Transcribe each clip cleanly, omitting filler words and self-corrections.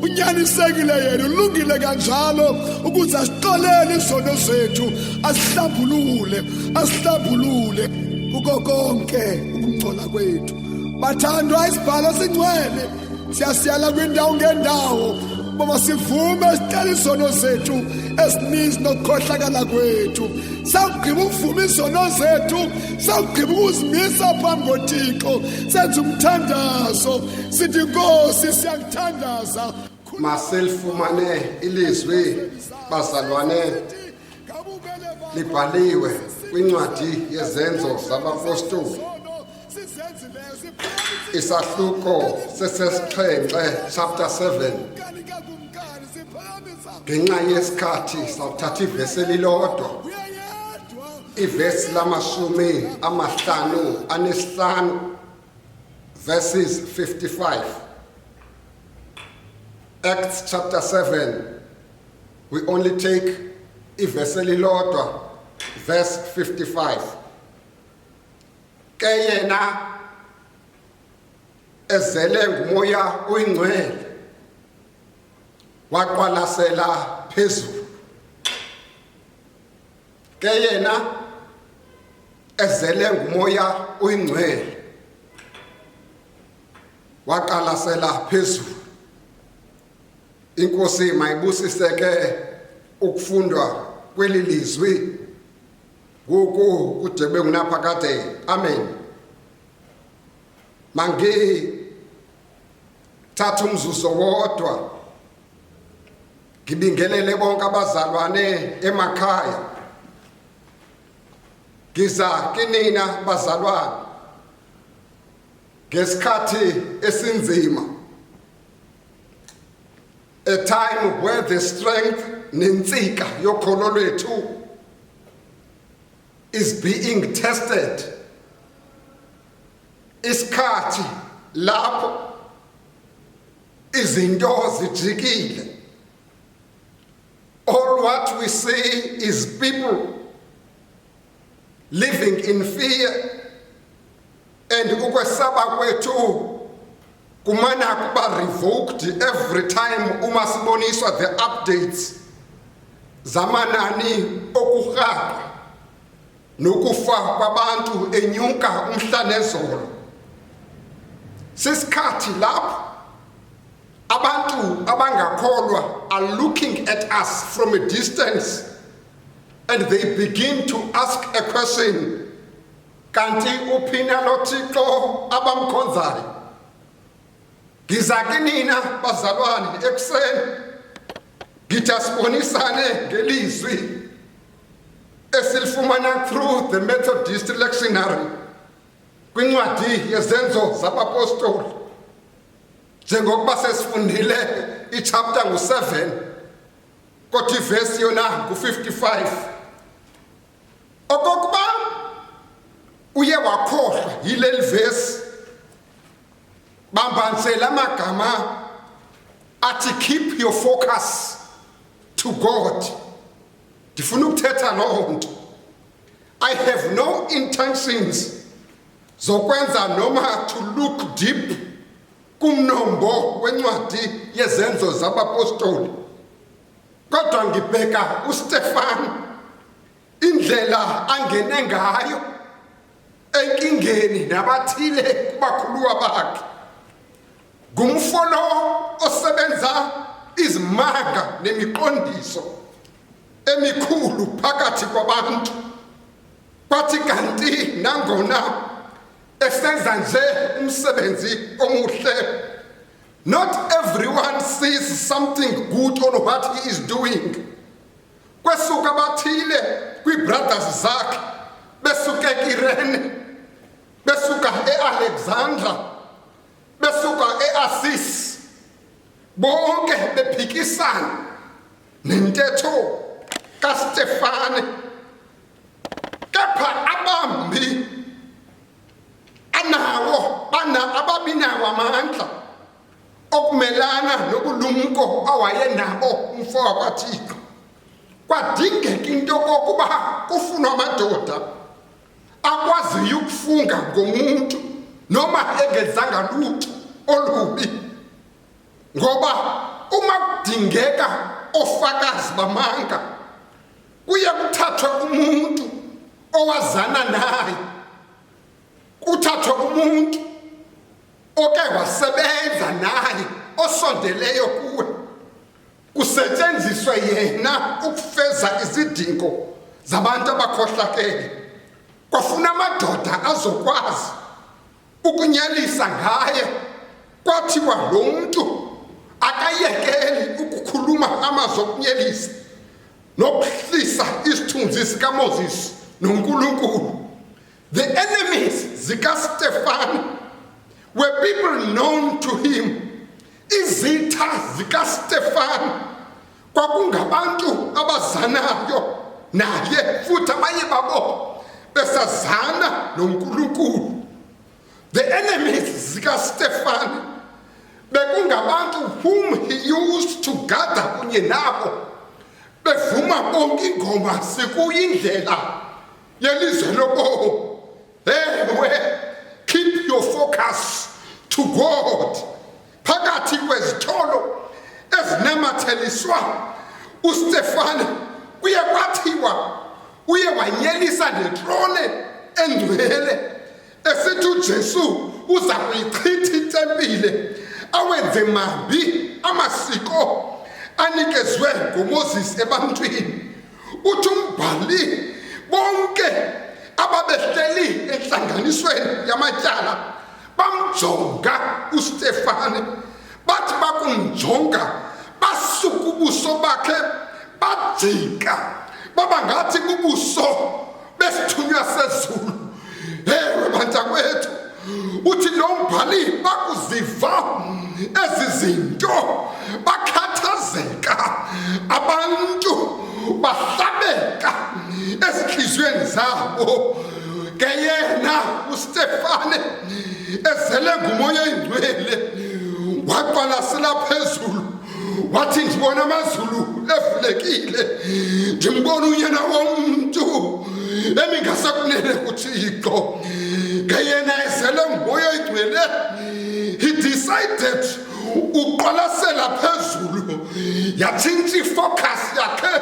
Unyanisekile yena, ulungile kanjalo ukuze asixolele izono zethu, asihlambulule, asihlambulule kuko konke ukungcola kwethu. Bathandwa, isibhalo singcwele siyasiyala kwindawo ngendawo uba masivume sicela izono zethu esininzi nokukhohlakala kwethu. Sawugqiba ukuvuma izono zethu, sawugqiba ukuzimisa phambi koThixo, senze umthandazo, sithi, "Nkosi, siyakuthandaza." Masilifumane ilizwi, bazalwane, libhaliwe kwincwadi yeZenzo zabaPostoli, isahluko sesesixhenxe, chapter 7. Ngenxa yesikhathi sawuthatha ivesi elilodwa, ivesi lama-55, verses 55. Acts chapter 7, we only take ivesi elilodwa, verse 55. Ke yena ezele nguMoya oyiNgcwele waqwalasela phezulu. Ke yena ezele nguMoya oyiNgcwele waqalasela phezulu. INkosi mayibusise ke ukufundwa kweli lizwi ngoku kude kube ngunaphakade. Amen. Mangithatha umzuzu wodwa ngibingelele bonke abazalwane emakhaya. Ngiza kinina, bazalwane, ngesikhathi esinzima, a time where the strength nensika yokholo lwethu is being tested, isikhathi lapho izinto zijikile. All what we see is people living in fear, and ukwesaba kwethu kumana kuba revoked every time uma siboniswa the updates zamanani okuhaqa nokufa kwabantu enyuka umhla nezolo. Sisikhathi lapho abantu abangakholwa are looking at us from a distance and they begin to ask a question: kanti uphina lo Thixo abamkhonzayo? Ngiza kinina, bazalwane, ekuseni, ngithi asibonisane ngelizwi esilifumana through the Methodist Lectionary kwincwadi yeZenzo zabaPostoli. Njengokuba sesifundile, ichapter ngu-7, kodwa ivesi yona ngu-55. Okokuba uye wakhohlwa yileli vesi, bamba nje lamagama athi "Keep your focus to God." Ndifuna ukuthetha loo nto. I have no intentions zokwenza noma to look deep kumnombo wencwadi yeZenzo zabaPostoli, kodwa ngibheka uStefan, indlela angene ngayo enkingeni nabathile kubakhuluwa bakhe. Ngumfolo osebenza izimanga nemiqondiso emikhulu phakathi kwabantu, kwathi kanti nangona esenza nje umsebenzi omuhle, not everyone sees something good on what he is doing. Kwesuka abathile kwii-brothers zakhe, besuka eKirene, besuka eAlexandra, besuka eAssis, bonke bephikisana nentetho kaStefane. Kepha abambi anawo bana ababinawo amandla okumelana nobulumko awayenabo umfo wakwaThixo. Kwadingeka into kokuba kufunwa amadoda akwaziyo ukufunga ngomuntu noma engenzanga lutho olubi, ngoba Uma kudingeka ofakazi bamanga, kuye kuthathwe umuntu owazana naye, kuthathwe umuntu oke wasebenza naye, osondeleyo kuwe, kusetshenziswe yena ukufeza izidingo zabantu abakhohlakele. Kwafuna amadoda azokwazi ukunyelisa ngaye. Kwathiwa lo mntu akayekeli ukukhuluma amazwi okunyelisa nokuhlisa isithunzi sikaMoses noNkulunkulu. The enemies zikaStefan were people known to him. Izitha zikaStefan kwakungabantu abazanayo naye, futhi abanye babo besazana noNkulunkulu. The enemies zikaStefan bekungabantu whom he used to gather kunye nabo, bevuma bonke ingoma "Sikuyindlela yelizwe lobomi". Ewe, keep your focus to God. Phakathi kwezitholo ezinamatheliswa uStefane, kuye kwathiwa uye wanyelisa netrone engcwele, esithi uJesu uza kuyichitha itempile, awenze mambi amasiko anikezwe nguMoses ebantwini. Uthi umbhali, bonke ababehleli entlanganisweni yamatyala bamjonga uStefane. Bathi bakumjonga, basuka ubuso bakhe bajika, baba ngathi bubuso besithunywa sezulu. Ewe, bantakwethu, uthi lo mbhali, bakuziva ezi zinto bakhathazeka abantu, bahlabeka ezinhliziyweni zabo. Ke yena uStefane, ezele nguMoya Oyingcwele, waqwalasela phezulu, wathi, "Ndibona amazulu evulekile, ndimbona uNyana woMntu emi ngasekunene kuThixo." Ke yena ezele nguMoya Oyingcwele, he decided uqwalasela phezulu, yatshintsha ifocus yakhe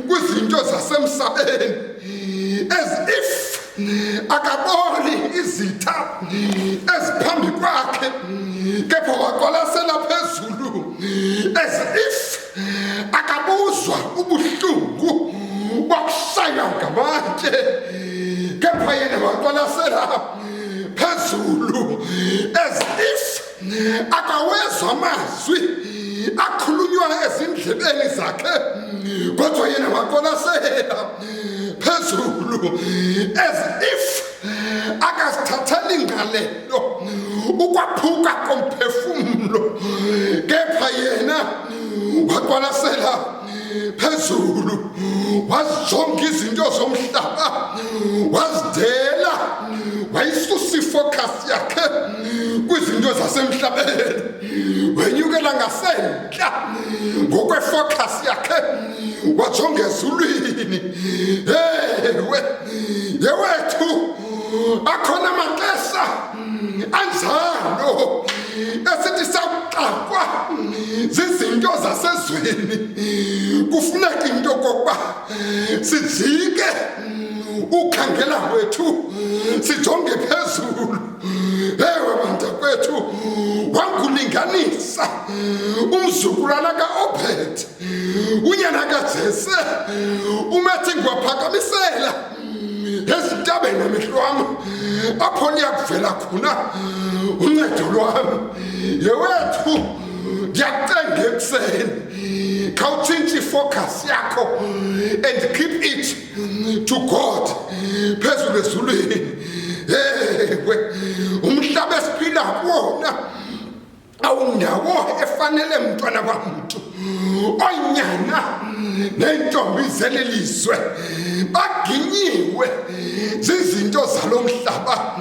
kwizinto zasemhlabeni, as if akaboni izitha eziphambi kwakhe, kepha waqwalasela phezulu, as if akabuzwa ubuhlungu bokushaywa ngamatshe, kepha yena waqwalasela phezulu, as if akawezwa amazwi akhulunywa ezindlebeni zakhe, kodwa yena waqwalasela phezulu, as if akazithatheli ingqalelo ukwaphuka komphefumlo, kepha yena waqwalasela phezulu, wazijonga izinto zomhlaba, wazidela, wayisusa ifocus yakhe kwizinto zasemhlabeni, wenyukela ngasentla ngokwefocus yakhe, wajonga ezulwini. Ewe, yewethu, akhona amaxesha anjalo esithi sakuxakwa zizinto zasezweni, kufuneka into kokuba sijike ukhangela kwethu, sijonge phezulu. Ewe, bantakwethu, wangulinganisa umzukulwana kaObed, unyana kaJese, umethi, "Ngiwaphakamisela ezintabeni amehlo wami, apho liyakuvela khona uncedo lwami." Yewethu, ndiyakucenga ekuseni, khawutshintshe ifocus yakho and keep it to God phezulu ezulwini. Ewe, umhlaba esiphila kuwona awundawo efanele mntwana kwamntu. Onyana neentombi zelelizwe baginyiwe zizinto zalo mhlaba.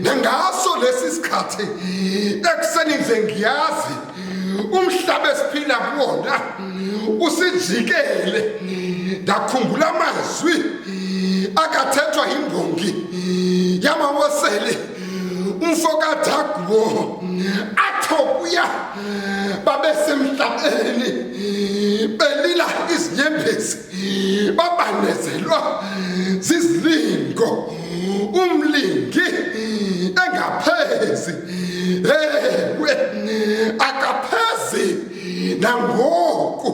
Nangaso lesi sikhathi ekuseni nje, ngiyazi umhlaba esiphila kuwona usijikele. Ndakhumbula amazwi akathethwa yimbongi yamaWosele, umfo kaDaguwo. Atho kuya babesemhlabeni belila izinyembezi, babandezelwa zizilingo, umlingi engaphezi. Ewe, akaphezi nangoku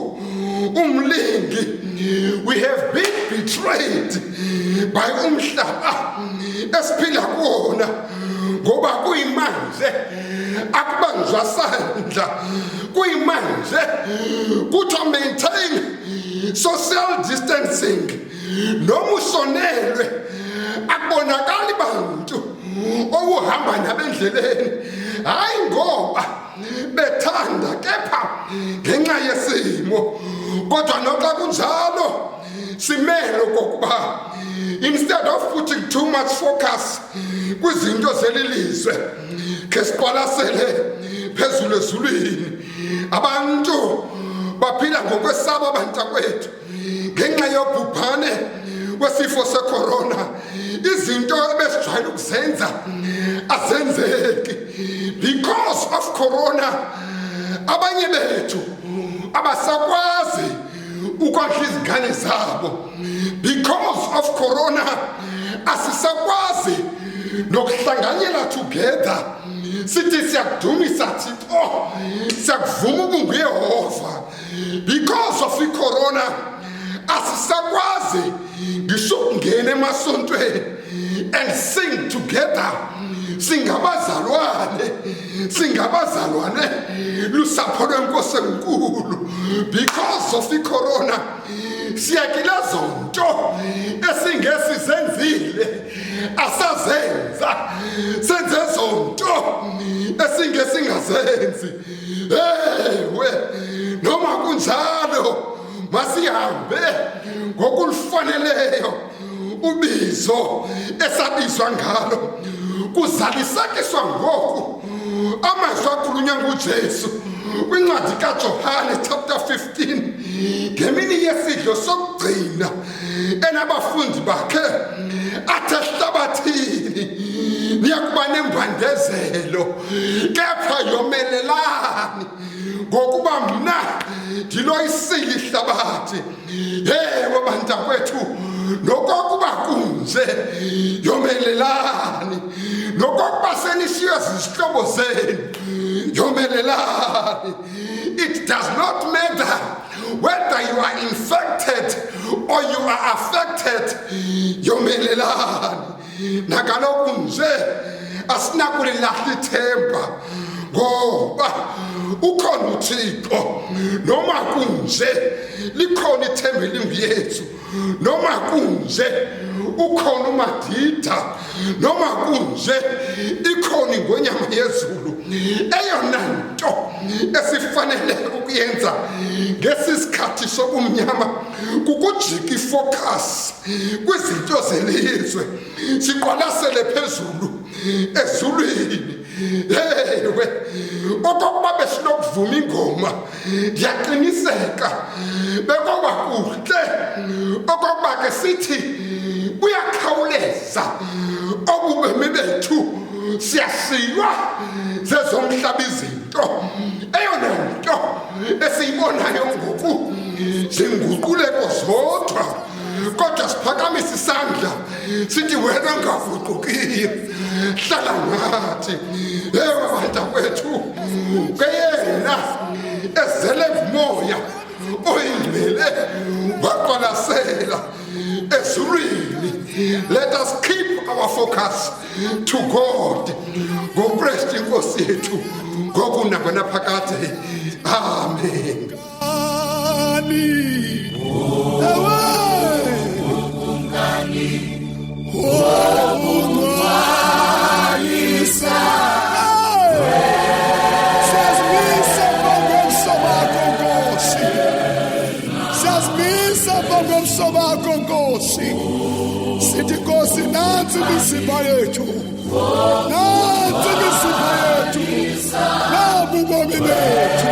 umlingi. We have been betrayed by umhlaba esiphila kuwona, ngoba kuyimanje akubanjwa sandla, kuyimanje kuthiwa maintain social distancing, noma ushonelwe akubonakali bantu owuhamba nabendleleni, hayi ngoba bethanda kepha ngenxa yesimo. Kodwa noxa kunjalo, simele okokuba instead of putting too much focus kwizinto zelilizwe, khe siqwalasele phezulu ezulwini. Abantu baphila ngokwesaba, abantakwethu, ngenxa yobhubhane wesifo secorona. Izinto ebesijwayele ukuzenza azenzeki because of corona. Abanye bethu abasakwazi ukondla izingane zabo because of corona. Asisakwazi nokuhlanganyela together sithi siyakudumisa Thixo, siyakuvuma ubunguyehova because of icorona. Asisakwazi ngisho ukungena emasontweni and sing together singabazalwane, singabazalwane lusapho lwenkosi enkulu because of icorona. Siyakilezo nto esingesizenzile asazenza, senze zonto esingesingazenzi. Ewe, noma kunjalo, masihambe ngokulifaneleyo ubizo esabizwa ngalo. Kuzalisekiswa ngoku amazwi akhulunywa nguJesu kwincwadi kaJohane chapter 15 ngemini yesidlo sokugcina enabafundi bakhe, athi ehlabathini niyakuba nembandezelo, kepha yomelelani, ngokuba mna ndiloyisile ihlabathi. Ewe, bantakwethu, nokokuba kunje, yomelelani. Nokokuba senishiywe zizihlobo zenu, yomelelani. It does not matter whether you are infected or you are affected, yomelelani. Nakaloku nje asinakulilahla ithemba, ngoba ukhona uThixo. Noma kunje, likhona ithemba elinguyethu. Noma kunje, ukhona uMadida. Noma kunje, ikhona ingonyama yezulu. Eyona nto esifanele ukuyenza ngesisikhathi sobumnyama kukujika ifocus kwizinto zelizwe, siqwalasele phezulu ezulwini. Ewe, okokuba besinokuvuma ingoma, ndiyaqiniseka bekoba kuhle okokuba ke sithi buyakhawuleza obubemi bethu, siyashiywa zezomhlaba izinto. Eyona nto esiyibonayo ngoku zinguquleko zodwa, kodwa siphakamisa isandla sithi, wena ongaguqukiyo, hlala nathi. Ewe, bantakwethu, ke yena ezele nguMoya Oyingcwele waqwalasela ezulwini. Let us keep our focus to God ngoKristu inkosi yethu, ngokunaphakade. Amen. Ani. Ewe. Wobungcwalisa. Siyazimisa phambi kobuso bakho, Nkosi. Siyazimisa phambi kobuso bakho, Nkosi. Sithi, Nkosi, nansi imizimba yethu. Nansi imizimba yethu. Nabu ubomi bethu.